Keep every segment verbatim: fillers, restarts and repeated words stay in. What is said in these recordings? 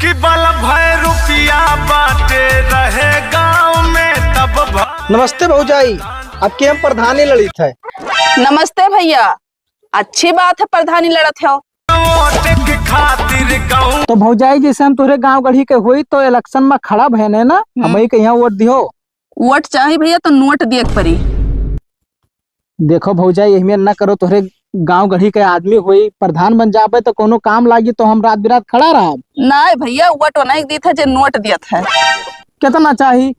कि बल भय रुपया बाटे रहे गाँव में तब भ- नमस्ते भौजाई, अब के हम प्रधानी लड़ित है। नमस्ते भैया, अच्छी बात है प्रधानी लड़त हो। वोट के खातिर गाँव तो भौजाई, जैसे हम तोहरे गाँव गढ़ी के होई तो election में खड़ा भयने ना, हम्म। हमही के यहाँ वोट दिहो। वोट चाही भैया तो नोट दिए के पड़ी। देखो भौजाई, एहमे ना करो, तोहरे गाँव गढ़ी के आदमी होई, प्रधान बन जाबे तो कोनो काम लागी तो हम रात बिरात खड़ा रहब। नाय भैया, वोट ओनही के दीत है जे नोट दियत है। कितना चाही?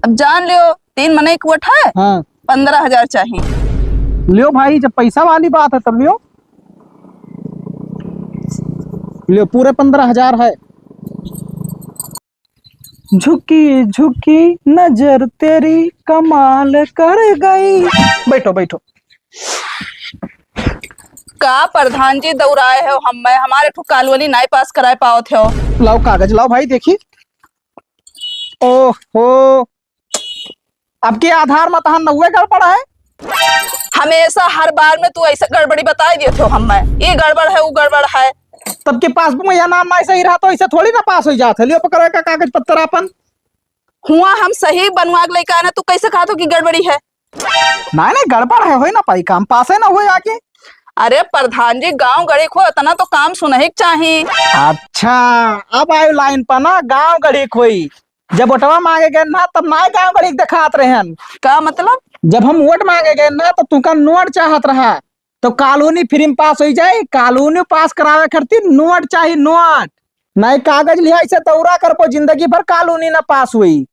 अब जान लियो, तीन मनई के वोट है, हाँ। पन्द्रह हजार चाही। लियो भाई, जब पैसा वाली बात है तब लियो, लियो, पूरे पन्द्रह हजार है। झुकी झुकी नजर तेरी कमाल कर गई। बैठो, बैठो। का प्रधान जी दौड़ाए हो हम्मे, हमारे ठो कॉलोनी नाई पास कराए पावत हो। लाओ कागज, लाओ भाई, देखी। ओहो, अब के आधार में तहार नौवे गड़बड़ है। हमेशा हर बार में तू ऐसे गड़बड़ी बताए दिए थे हम्मे, ये गड़बड़ है, वो गड़बड़ है। तब के पासबुक में यह नाम नाई सही रहा तो ऐसे थोड़ी ना पास हो जात है। लियो पकड़ो का कागज पत्तर आपन। हुआ हम सही बनवा के लेके आना, तू कैसे कहा तो कि गड़बड़ी है? नहीं, नहीं, गड़बड़ है, होई ना पाई काम, पास है ना हुए आगे। अरे प्रधान जी, गांव गढ़ी को इतना तो काम सुनही के चाही। अच्छा, अब आयो लाइन पर ना, गांव गढ़ी खोई। जब वोटवा मांगे गए ना, तब ना गांव गढ़ी के देखात रहन। का मतलब? जब हम वोट मांगे गए ना, तो तुका नोट चाहत रहा, तो कॉलोनी फ्री में पास हो जाए। कॉलोनी पास करावे खातिर नोट चाही, नोट। नहीं कागज लिहा, ऐसे दौरा करबो, जिंदगी भर कॉलोनी ना पास हुई।